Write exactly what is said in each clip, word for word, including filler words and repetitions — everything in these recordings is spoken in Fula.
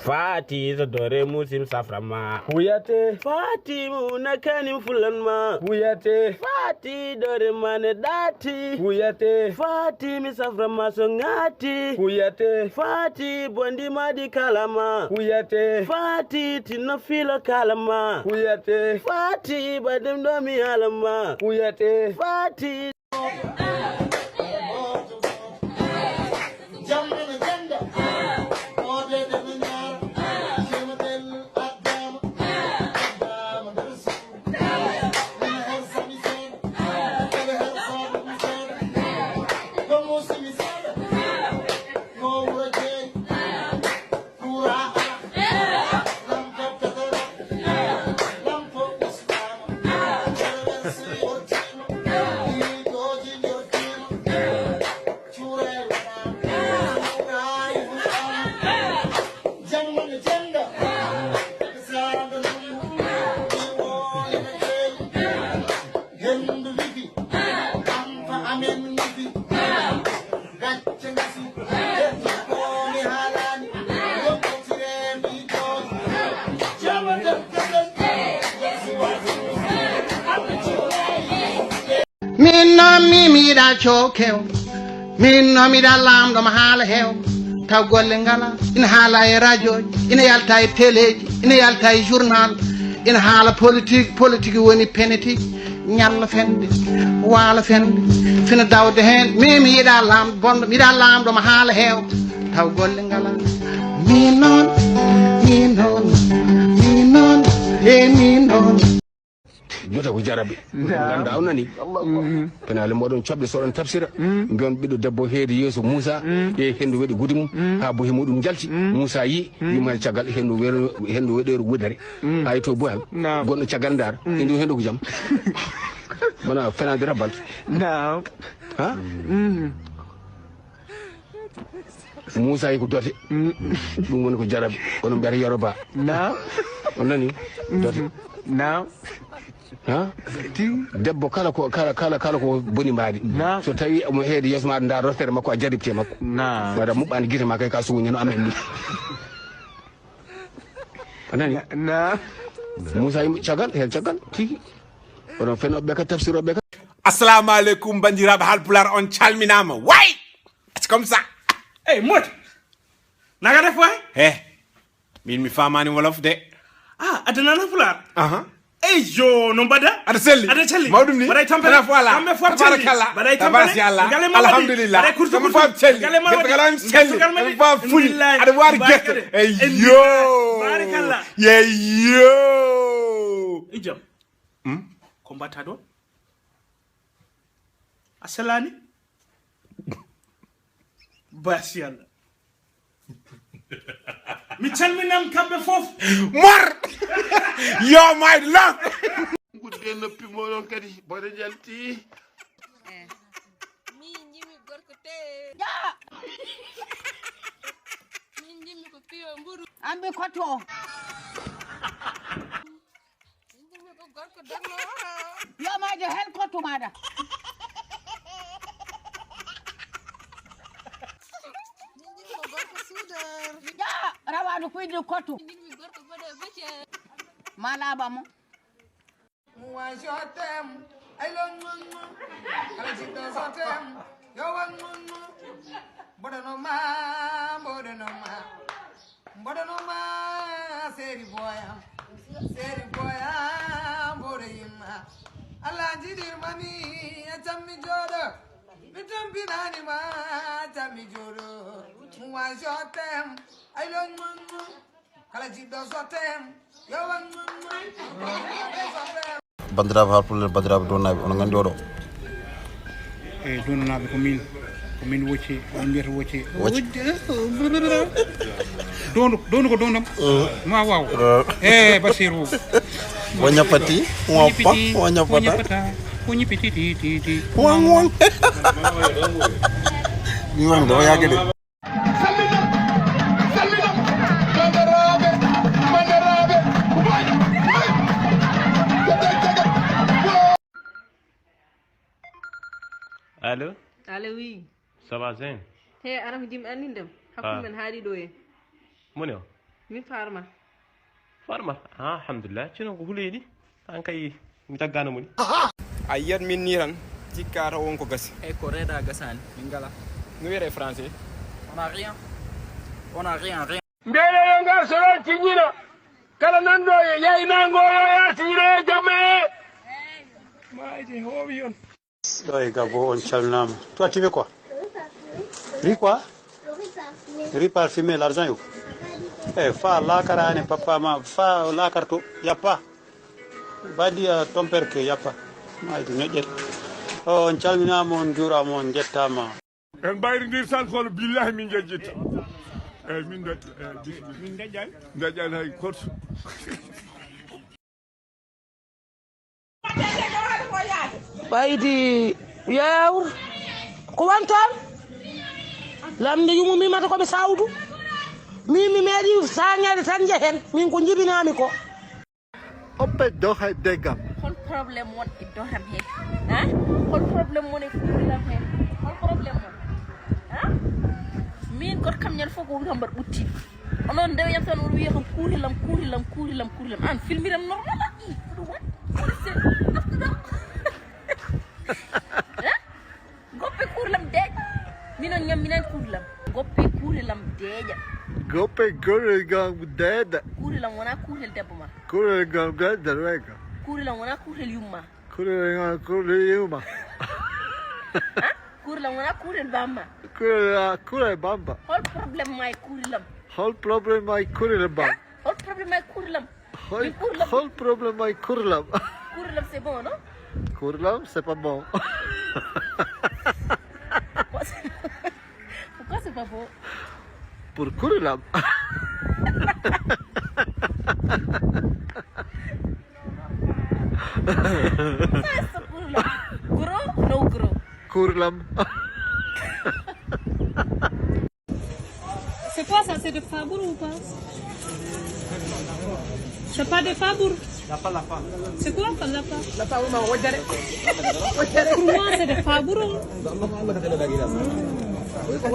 Fati so dore musim saframa. Kuyate. Fati muna kanim fulanma. Kuyate. Fati dore mane dati. Kuyate. Fati mi saframa so ngati. Kuyate. Fati bondi madi kalama. Kuyate. Fati tino filo kalama. Kuyate. Fati badem domi alama. Kuyate. Fati. Min noon mi mi yiɗa cookew. Min noon mi yiɗa laamɗo mo haala heew. Taw golle ngala ina haala e radiooji, ina yalta e teleeji, ina yalta e journal, ina haala politique, politique woni penetiji. Ñalla fende, waala fende, fina dawde heen. Min mi yiɗa laamɗo bonɗo, mi yiɗa laamɗo mo haala heew. Taw golle ngala. Min noon, min noon, min noon, e min noon. Jota ko jarabe. Ganda on nani. Penale moɗon coɓde soɗon tafsira. Mbiyon ɓiɗɗo debbo heedi yeeso Moussa. E hendu weɗi gudi mum. Ha bohi muɗum jalti. Moussa yi. Yumani caggal hendu weɗeru wudere. Hay to boyal. Gonɗo caggal ndar. Indi hendu ko jam. Mana fenade rabbal. Ha? Moussa yi ko dote. Ɗum woni ko jarabi. Kono mbiyata yoroba. Naam. On nani? Dote. Naam. Ha? Debbo kala ko kala kala kala ko boni mbaadi. So tawi omo heedi yeeso maɗa nda rostere makko a jaribte makko. Naam. Wada muɓɓani gite ma kay ka suguñi no amen ni. A nani? Naam. Moussa yi caggal heen caggal tigi. Onon fenoɓe ka tafsiroɓe ka. Assalamu aleykum bandiraɓe halpular on calminama way. C'est comme ça. Ey mot. Naga def way. He. Min mi famani wolof de. Ah, adana na pular. Aha. Ey jo no mbaɗa. Aɗa selli. Aɗa selli. Mawɗum ni. Mbaɗay tampere. Ana fo ala. Kamɓe fo am selli. Tabarakallah. Baɗay tampere. Tabarasi Allah. Gale ma waɗi. Alhamdulillah. Baɗay kurtu kurtu. Kamɓe fo am selli. Gale ma waɗi. Kamɓe fo am fuli. Aɗa waɗi gerte. Eyyo. Barakalla. Yeyyo. Ijam. Hmm? Ko mbatta ɗon? A selani? Basi Allah. Mi calminan kamɓe fof. Mor. Yo my love. Gudde noppi moɗon kadi boɗe jalti. Min jimi gorko te. Min jimi ko piyo mburu. Ambi koto. Yo maajo hel kottu maɗa. Ya rawaɗo kuydi kottu. Ma laaɓa mo. Moi je t'aime, I love you. Kala jiɗɗo so tem, yo wan. Mboɗo no ma, mboɗo no ma. Mboɗo no ma, seri boya, seri boya, mboɗo yimma. Allah jiɗirma mi, a cammi jooɗo. Mi tampinani ma, a cammi jooɗo. Moi je t'aime, I love you. Kala jiɗɗo so tem, yo wan. Bandiraɓe halpulare bandiraɓe donnaɓe onon gandi oɗo. Eyi donnaɓe ko min ko min wocce on mbiyata wocce. Dondu dondu ko dondam. Ma waw. E basiru. Wo ñappati. Wo ñappata. Wo ñappati titi titi. Won won. Mi won do yagede. Allo. Allo oui. Ça va Zen? He arama jim annin dem. Hakkunde men haali ɗo e. Moni o? Min Farma. Farma? Ah, alhamdulillah. Cino ko huleeɗi. An kay mi taggano moni. A yiyat min ni tan, cikka taw won ko gasi. Eyyi, ko reeda gasaani, min ngala. No wiyete français? On a rien. On a rien, rien. Ndeɗeɗo ngal so ɗon tiññino kala nanɗo e yaynango yo yaltinire e jamme. Maayde hoowi on. Ɗo e Gabo on calminama. Toi tu veux quoi? Riz quoi? Riz parfumé, l'argent yo. Eh, fa lakara ane papa ma fa lakarto y a pas. Badi à ton père que y a pas. Maayde ñoƴƴere. On calminama, on juurama, on jettama. En mbayrondir tan kono billahi min jejjitta. Eyyi min daƴƴa eyyi bisimilla. Min daƴƴani. Daƴƴani hay goto. Ɓaydi yawr ko won toon. Lamnde yummum mimata komi sawdu. Min mi meeɗi sañade tan njehen min ko jibinami ko. Oppe dohe degam. Hol problème won e doham he? Ha? Hol problème won e kuulam he? Hol problème won? Ha? Min goto kam ñande fof ko wuro mbaɗa ɓutti. Onon ndew yam tan on wiya kam kuurilam kuurilam kuurilam kuurilam an filmiram normal a ɗi ɗum woni. Goppe kuurlam deeƴa. Minon ñamminani kuurlam. Goppe kuurlam deeƴa. Goppe kuurlam deeƴa. Kuurlam wona kuurel debbo ma. Kuurlam deeƴa wega. Kuurlam wona kuurel yumma. Kuurlam kuurel yumma. Kuurlam wona kuurel bamma. Kuurlam kuurel bamma. Hol problème ma e kuurlam? Hol problème ma e kuurlam? Hol problème ma e kuurlam? Hol, hol problème ma e kuurlam? Kuurlam c'est bon, non? Kuurlam c'est pas bon. Pourquoi c'est pas bon? Pour kuurlam. Gros, no gros. Kuurlam. C'est quoi ça? C'est de fabour ou pas? C'est pas de fabour. C'est quoi ça, lapa? Pour moi, c'est de fabour.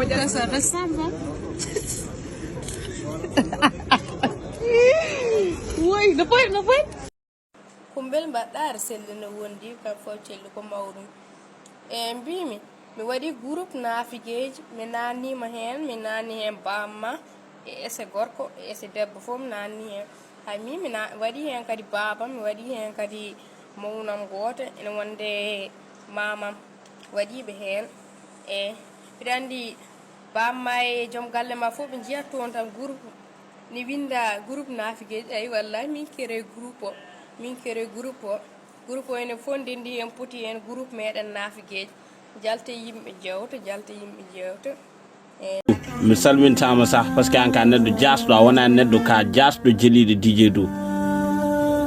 Ça, ça ressemble, hein? Oui, no point, no point. Kumbel mbaɗɗa aɗa selli no wondi kam fof celli ko mawɗum. E mbimi mi waɗi groupe naafigeeji mi naannima heen mi naanni heen bamma e ese gorko e ese debbo fof mi naanni heen. Hay min mi waɗi heen kadi baaba mi waɗi heen kadi mawnam gooto ene wonde mamam waɗiɓe heen. E mbiɗa anndi bamma e joom galle ma fof ɓe njiyat toon tan groupe. Ni winda groupe naafigeeji ay wallahi min kere groupe o min kere groupe o groupe o enen fof ndenndi en poti heen groupe meɗen naafigeeji jalte yimɓe jewta jalte yimɓe jewta. Mi salmintama sah parce que an ka neɗɗo jasɗo a wona neɗɗo ka jasɗo jeliɗo dj du.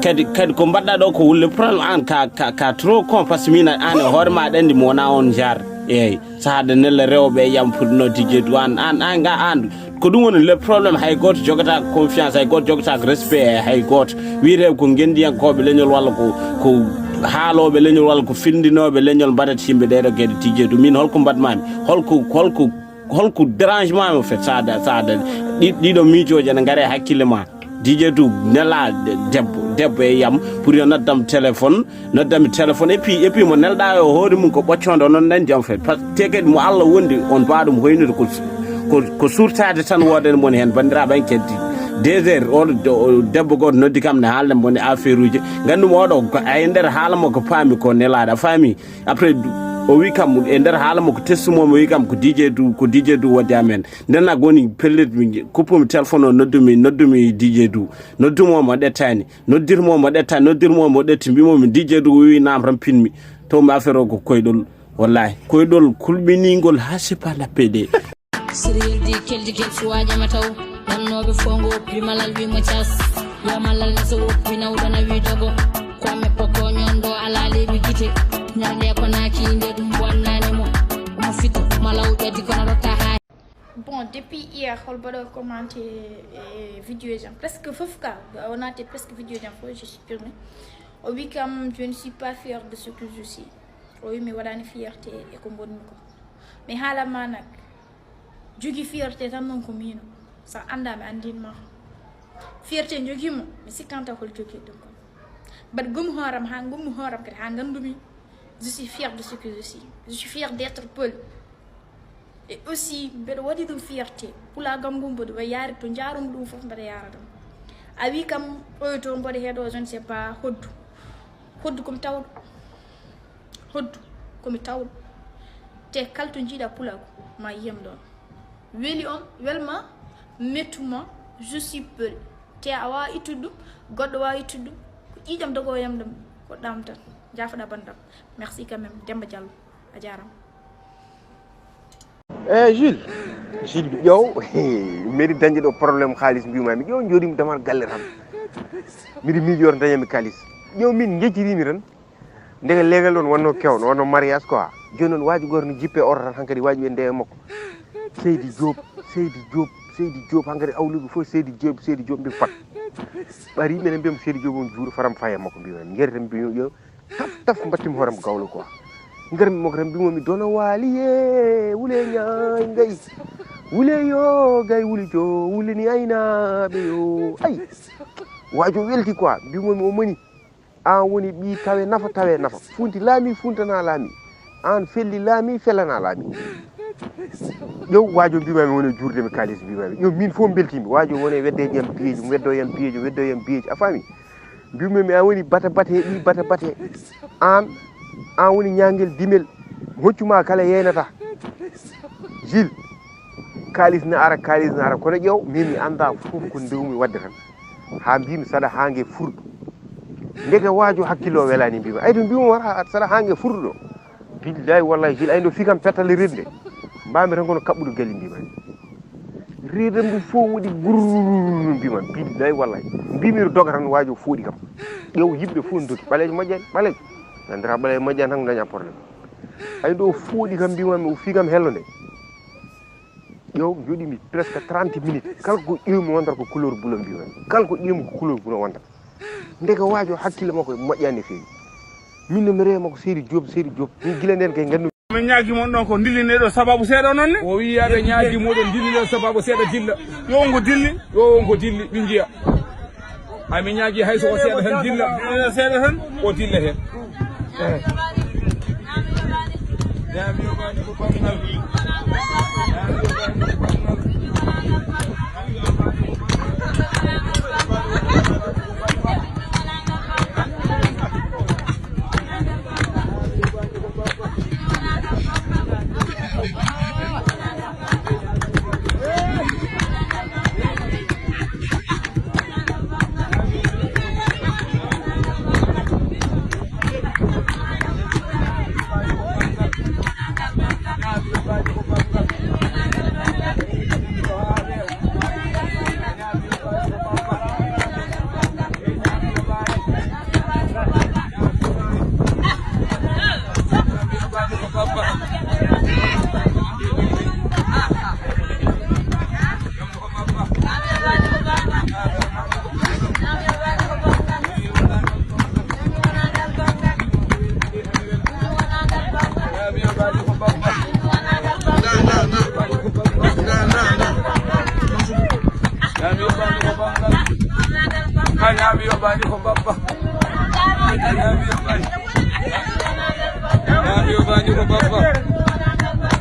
Kadi kadi ko mbaɗɗa ɗo ko wulle problème an ka ka, ka trop con parce que min an e hoore ma aɗa andi mi wona on genre eyyi. Sahade nelle rewɓe e yam puɗɗino tijjeedu an an an ga an ko ɗum woni le problème hay goto jogatako confiance hay goto jogatako respect e hay goto wiyete ko gendiyankoɓe leñol walla ko ko haaloɓe leñol walla ko findinoɓe leñol mbaɗata yimɓe ɗeɗo gueɗe tijjeedu min holko mbaɗmami holko holko holko dérangement mi fet sahade sahade ɗiɗo miijoji ene gaare hakkille ma dj du nela debbo debbo e yam pour yo noddam téléphone noddami téléphone et puis et puis mo nelɗa o hoore mum ko ɓoccodo onon nandi en fait par ce que kadi mo allah wondi on mbawa ɗum hoynude ko ko ko surtade tan wodani mon hen bandiraɓe en keddi deux heures oɗo debbo goto noddi kam ne haalde moni affaire uji gandumi oɗo e nder haala mo ko paami ko nelaɗo a faami après o wi kam e nder haala mo ko testumomi o wi kam ko dj du ko dj du wodde amen ndenna goni pellet mi kuppumi téléphone o noddumi noddumi dj du noddumo mo ɗettani noddirmo mo ɗetta noddirmo mo ɗetti mbimo mi dijjedu o wi nam tan pinmi tawmi affaire o ko koyɗol wallahi koyɗol kulɓiningol ha sipa lappede siriyeldi keldi gel suwaƴama taw wannooɓe fof ngo pimalal wimo cas yamalal ne so woppi nawɗo nawi dogo ko amme poko ñondo ala leeɓi gite ñande ko naaki nde ɗum bonnani mo mo fito malaw ƴaddi kono rotta ha Bon, depuis hier, hol baɗo commenté e vidéo jam presque fof ka o naati presque vidéo jam fof je suppirme o wi kam je ne suis pas fière de ce que je suis o wi mi waɗani fierté e ko mbonmi ko mi haalama nak jogi fierté tan noon ko mino sa anda mi andinma Fierté jogiimo, mi sikkanta hol jogii ɗum kon. Mbaɗ gum hooram, haa gum hooram kadi, haa nganndumi, je suis fière de ce que je suis. Je suis fière d'être Peul. Et aussi, mbeɗo waɗi ɗum fierté. Pulaagal ngu mboɗo wa yaari to njaarumi ɗum fof mbeɗa yaara ɗum. A wi kam, oyo to mboɗo heɗo, je ne sais pas, hoddu. Hoddu ko mi tawɗo. Hoddu ko mi tawɗo. Te kala to njiiɗa pulaagu, ma yiyam ɗon. Weli on, welma, mettuma, je suis Peul. Te a waawa ittude ɗum, goɗɗo waawa ittude ɗum. Ko ƴiiƴam dogoyam ɗum, ko ɗam tan. Jaafoɗa banndam. Merci quand même, Demba Diallo. A jaaraama. Eh, Jules, Jules, ƴeew, mbeɗi dañde ɗo problème kaalis, mbiymaa mi, ƴeew, njooɗiimi damal galle tan. Mbiɗa miijo wota dañanmi kaalis. Ƴeew, min njecciriimi tan. Ndeke leegal ɗoon wonno kew, no wonno mariage quoi. Jooni noon waaju gooto no jippe oto tan, hankadi waaju ɓe ndewa makko. Seydi Diop, Seydi Diop, Seydi Diop, hankadi awluɓe fof Seydi Diop, Seydi Diop mbi pat. Ɓaari minen mbiyam Seydi Diop on juuɗo faram faye makko mbiya. Ngari tan mbiya taf taf mbattim hooram gawlo quoi. Ngarmi makko tan mbimo mi dona waali ye wule ñaay ngay. Wule yo gay wuli jo wule ni aynaɓe yo. Ay. Wajo welti quoi mbimo mi o moni. An woni ɓi tawe nafa tawe nafa. Funti laami funtana laami. An felli laami felana laami. Ƴew wajo mbimami woni juurde mi kalis mbimami. Ƴew min fof beltimi. Wajo woni wedde jam piyeji, weddo yam piyeji, weddo yam piyeji. A fami? Mbimmi mi a woni bata bate ɗi bata bate. An an woni ñangel dimel. Hoccuma kala yeynata. Jil. Kalis na ara kalis na ara kono ƴew min mi anda fof ko ndewmi wadde tan. Ha mbimi saɗa ha nge furɗo. Ndeke wajo hakkillo welani mbima ay ɗum mbima wata saɗa ha nge furɗo. Billahi wallahi jil ay ɗo fikam pettale ridde. Mbami tan kono kaɓɓude gali mbima. Ridam ɗum fof woɗi gururu mbima billahi wallahi. Mbimi ɗo doga tan wajo fooɗi kam. Ƴew yimɓe fof dogi ɓalejo moƴƴani ɓalejo. Nandira ɓalejo moƴƴani tan ko daña problème. Ay ɗo fooɗi kam mbimami o fikam hello nde. Ƴeew joɗimi presque trente minutes kala ko ƴeewmi wontat ko couleur bula mbiwan kala ko ƴeewmi ko couleur bula wontat. Ndeke wajo hakkille makko moƴƴani feewi. Min no mi reema ko seydi job seydi job min gila nden kay gandu. Min ñaagi mon ɗon ko dillineɗo sababu seeɗa noon ne. O wi yaɓe ñaagi moɗon dillineɗo sababu seeɗa dilla. Yo on ko dilli. Yo on ko dilli min njiya. Ay mi ñaaji hay so o seeɗa tan dilla. Seeɗa tan o dilla heen. Ñaami yoɓaani ko bappa. Ñaami yoɓaani ko bappa.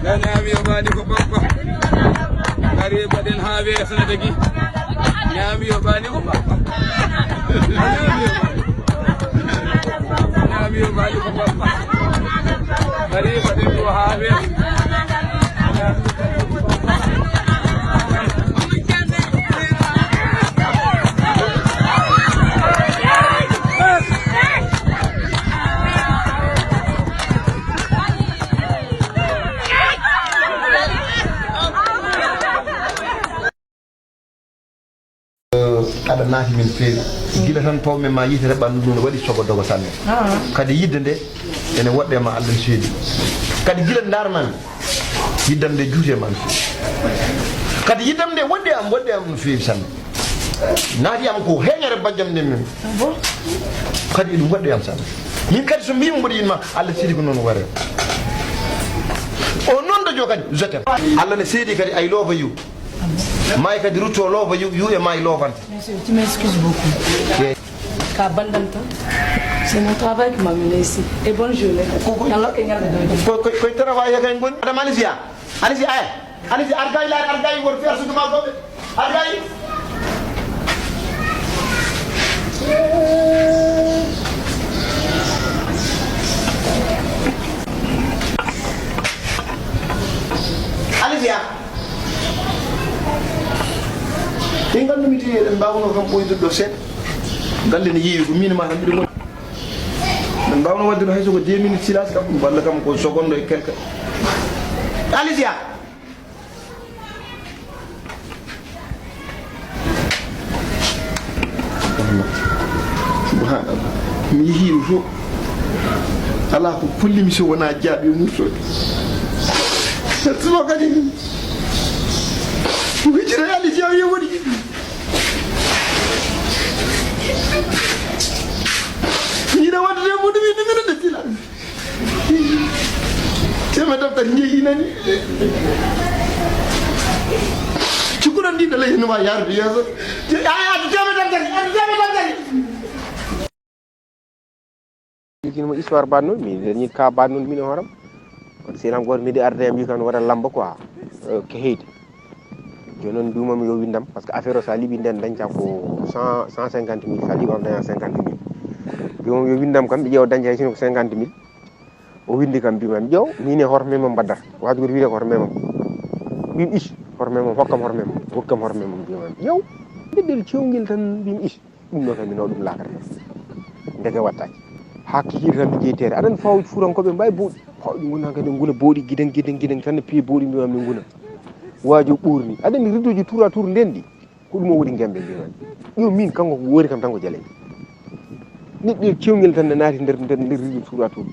Ñaami yoɓaani ko bappa. Kadi mbaɗen haa weeso no tagi. Ñaami yoɓaani ko bappa. Ñaami yoɓaani ko bappa. Kadi mbaɗen ɗo haa weeso. Aɗa naati min feewi. Gila tan pawmi ma yitere ɓanndu ndu no waɗi sogo dogo sanne. Kadi yidde nde ene woɗɗe ma Allah no seedi. Kadi gila ndarnami yiddam nde juute ma no feewi. Kadi yiddam nde woɗɗi am woɗɗi am no feewi sanne. Naati am ko heñere bajjam nde min. Kadi eɗum woɗɗi am sanne. Min kadi so mbimi mboɗo yinma Allah seedi ko noon ware. O noon ɗo jo kadi je t'aime. Allah ne seedi kadi I love you. Maayi kadi rutto loofa yu-, yuuye maayi loofante. Monsieur, tu m'excuses beaucoup. Ka bandam tan. C'est mon travail qui m'a mené ici. Et bonne journée. Ko, ko, Yalla ko ñalɗi ɗo. Ko, ko, ko travail kay ngoni. Madame Alicia. Alicia, eh. Alicia, argay laare, argay wor fi arsudu ma goɓe. Argay. Alicia. Ɗin nganndumi ti eɗen mbaawno kam ɓoydude ɗo seeɗa. Galle ne yeewi ko min ma tan mbiɗo woni. Min mbaawno waɗde ɗo hay so ko deux minutes silence kam, walla kam ko seconde e quelque. Alicia. Subhanallah. Mi yehii ɗum fof. Alaa ko kollimi so wonaa jaaɓi e murtoɗe. Tuma kadi. Hijira yalli jaaɓi e woɗi. Miɗo waɗde e muɗum e numéro de silence. Teemedere tati njeyi nani. Cukkuɗon ndi ɗo ley no ma yarde yeeso. Aya, adu teemedere tati, adu teemedere tati. Ɗin mo histoire baɗ noon, mi dañi ka baɗ noon min e hooram. On sinam goto mbiɗi arde e mbi kan waɗa lamba quoi. Eh, ko heydi. Jooni noon mbimam yo windam, parce que affaire o sa liɓi nden dañta ko cent, cent cinquante mille, sa liɓam daña cinquante mille. Mbimam yo windam kam, ɓe ƴeewa dañta hay sino ko cinquante mille. O windi kam mbimam, ƴeew, min e hoto memam mbaddata. Waji goto wiide ko hoto memam. Mbimi ish, hoto memam, hokkam hoto memam, hokkam hoto memam mbimam. Ƴeew, mbeddel cewngel tan mbimi ish. Ɗum ɗo kam mi nawa ɗum laakara. Ndeke wattaaki. Haa kikiiɗe tan mi jeyi teere. Aɗa anndi fawji fuurankoɓe mbawi booɗi. Fawji ngona kadi nguna booɗi giden, giden, giden tan no piye booɗi mbimam mi nguna. Waajo ɓuurni. Aɗa anndi ridoji tour à tour nden ɗi. Ko ɗum o woɗi ngembe mbimam. Ɗum min kanko ko woori kam tan ko jaleeɗe. Neɗɗo e cewngel tan ne naati nder, nder, nder rido tour à tour.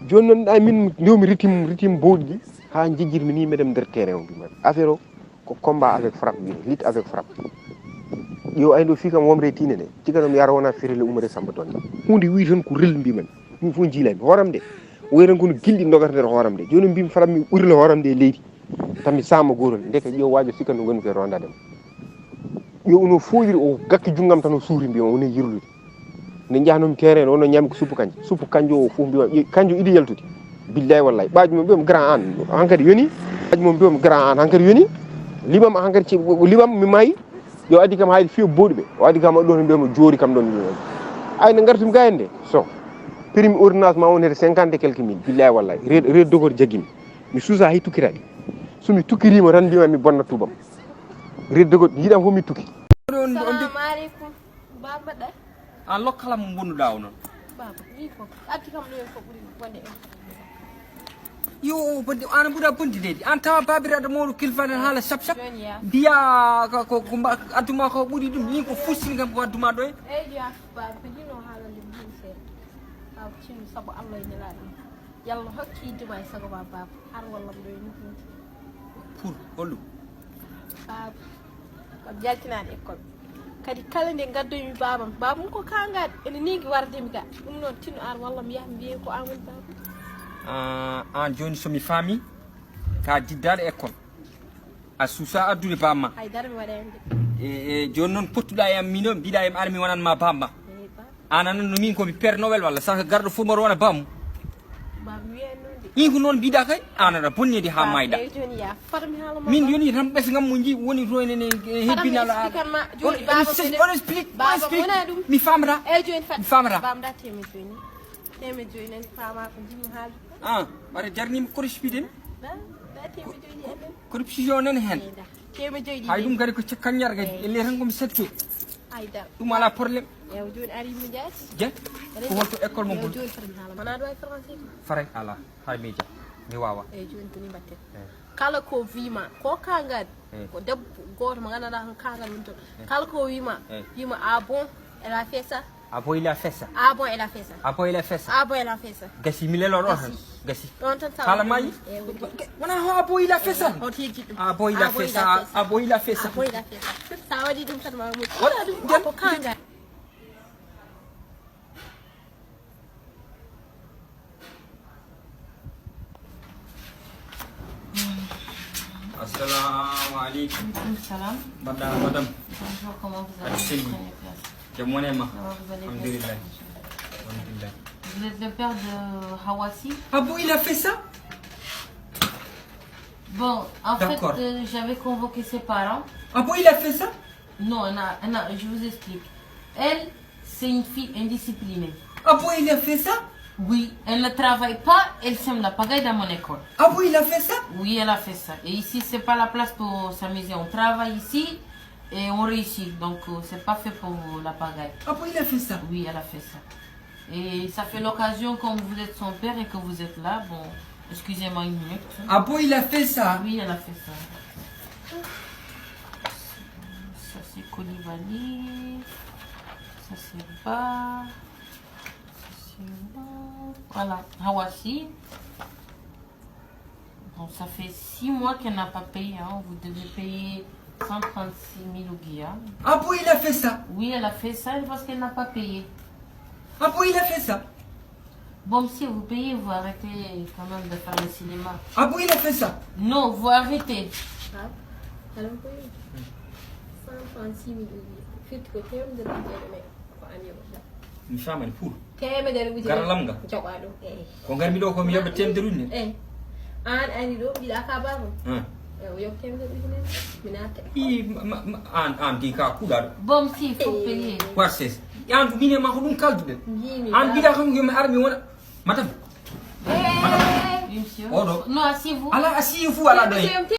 Jooni noon ɗa min ndewmi ritim, ritim booɗi ɗi. Haa jejjirmi ni meɗem nder terrain o mbimam. Affaire o Ko combat avec frappe wiyete, lutte avec frappe. Yo ayno fii kam womre e tiinde nde, cika no mi yara wona firele umre Samba Donde. Huunde wiyi tan ko rel mbimami. Min fof njiilaymi. Hooram nde, woyi tan kono gilɗi ndogata nder hooram nde. Jooni mbimi faram mi ɓurle hooram nde e leydi. Tan mi saama gootol. Ndeke ƴeew waajo sika no ngonmi koye rondaade mo. Yo uno fooyiri o gakki junngam tan o suuri mbima woni yirlude. Nde njahnomi terrain wonno ñaami ko suppu kanjo. Suppu kanjo o fof mbima, ƴe-, kanjo iɗi yaltude. Billahi wallahi. Ɓaaji mo mbiyam grand an hankadi yoni. Ɓaaji mo mbiyam grand an hankadi yoni. Liɓam hankadi ci-, liɓam mi maayi. Yo addi kam haydi fiyo booɗi ɓe. O addi kam ɗon mbiyam joori kam ɗon. Ay no ngartumi ga hannde. So. Prix mi ordonnance ma won hede cinquante et quelques mille. Billahi wallahi. Re-, re dogor jagimi. Mi suusa hay tukkiraɗi. So mi tukkirima tan mbima mi bonna tubam. Re dogor yiɗam fof mi tukki. Salamu aleykum. Ba mbaɗɗa? An lokkalam mo mbonnuɗa o noon. Baba, min ko addi kam ɗo ko ɓuri wonde en. Yo, o bonde, an ɓura bonde leydi. An tawa babiraɗo mawɗo kilfaɗen haala sap sap. Jooni ya. Mbiya ko, ko, ko mba-, adduma ko ɓuri ɗum. Min ko fussini kam ko adduma ɗo e. Eyyi, ya, baba, ko jino haalande min seeɗa. Baba, cimmi sabu Allah e Nelaaɗo. Yalla hokki yiɗde ma e sago ma, baba. Har wallam ɗo e nokkuuji. Pour holɗum? Baba, kam jaltinaɗo école. Kadi kala nde gaddoymi babam, babam ko kangaɗo, ene negi warde mi ga. Ɗum noon tinno ar walla mi yaha mi wiye ko an woni babam. Ah, an jooni so mi faami, ka diddaɗo école. A suusa addude bamma. Haydara mi waɗa heen de. E, e, jooni noon pottuɗa e am min o, mbiɗa e am ara mi wonanma bamma. Eyi, baba. An anan no min ko mi Père Noël walla saka garɗo fof mboɗo wona bammu. Baba, mi wiyan noon de. In ko noon mbiɗa kay, an aɗa bonnedi ha mayɗa. Eyi, jooni ya, fota mi haala ma, min baba. Yoni tan ɓesgam mo ji woni to enen e, e hebbinala. Fota mi expliquer ma, jooni baba, on explique, on explique. Baba, wona ɗum. Mi famata. Eyi, jooni fat. Mi famata. Baba, da temen jooni. Temen jooni nan fama ko jinmi haalde. Ah, wata jarnima corruption ɗen. Da, da temen jooni en. Corruption nan hen. Eyi, da. Temen jooni. Hay ɗum kadi ko cakkanñar kadi. Eyi. Elle tan ko mi sette. Ay, da. Ɗum ala problème. Ewa, jooni ari mi jaati. Je? Ko holto école mo ngol? Jooni foti mi haala. Mana ɗo e français ko? Faray ala. Hay mi ja. Mi wawa. Eyi, jooni ko ni mbatten. Eyi. Kala ko wima, ko ka ngadi. Eyi. Ko debbo goto mo ganduɗa ko ka ngadi woni toon. Eyi. Kala ko wima, eyi, wima, ah bon, elle a fait ça. Ah bon, il a fait ça. Ah bon, elle a fait ça. Ah bon, il a fait ça. Ah bon, elle a fait ça. Gasi, mi lelo ɗo tan. Gasi. Gasi. Ɗon tan sa kala waɗi maayi? Ɗum. Eyi, wona ho ah bon, il a fait ça. Hoto yejjit ɗum. Ah bon, il a fait ça. Ah bon, il a fait ça. Ah bon, il a fait ça. Sa waɗi ɗum tan ma moƴƴi. Wala ɗum. Ko kanga. Assalamu aleykum. Alaikum salam. Madame, madame. Bonjour, comment vous Allez, allez? c'est lui. Très bien. Jamono ma. Ça va, vous allez bien? Alhamdulillah. Alhamdulillah. Vous êtes le père de Hawassi? Ah bon, il a fait ça? Bon, en fait, D'accord. Euh, j'avais convoqué ses parents. Ah bon, il a fait ça? Non, elle a- elle a- je vous explique. Elle, c'est une fille indisciplinée. Ah bon, il a fait ça? Oui, elle ne travaille pas, elle sème la pagaille dans mon école. Ah bon, il a fait ça? Oui, elle a fait ça. Et ici, c'est pas la place pour s'amuser. On travaille ici et on réussit. Donc, euh, c'est pas fait pour la pagaille. Ah bon, il a fait ça? Oui, elle a fait ça. Et ça fait l'occasion, comme vous êtes son père et que vous êtes là, bon, excusez-moi une minute. Ah bon, il a fait ça? Oui, elle a fait ça. Ça, c'est Koulibaly. Ça, c'est Ba. Ça, c'est Ba. Voilà, Hawassi. Bon, ça fait six mois qu'elle n'a pas payé, hein. Vous devez payer cent trente-six mille roupias. Ah bon, il a fait ça? Oui, elle a fait ça parce qu'elle n'a pas payé. Ah bon, il a fait ça? Bon, monsieur, vous payez, vous arrêtez quand même de faire le cinéma. Ah bon, il a fait ça? Non, vous arrêtez. Waaw. Xale bu koy cent trente-six mille euros. Fii ko téeméer dërëm jël, mais ko am yow. Mi faamani pour. Téeméer dërëm bu jël. Garal am nga? Jogaa ɗum. Eh. Ko ngarmi ɗo ko mi yoɓa temedere ujunere. Eh. An ani ɗo mbiɗa ka baba. Hein. Eh, o yoɓ téeméer dërëm ujunere. Mi natta. I ma- ma- an an di ka kuuɗaɗo. Bon, monsieur, il faut payer. What's this? An ko mine ma ko ɗum kalduɗen. Mbimi. An mbiɗa kam yomi ar mi wona. Madame. Oui, monsieur. Oh, non. Non, asseyez-vous. Ala a sii fuu ala ɗo e.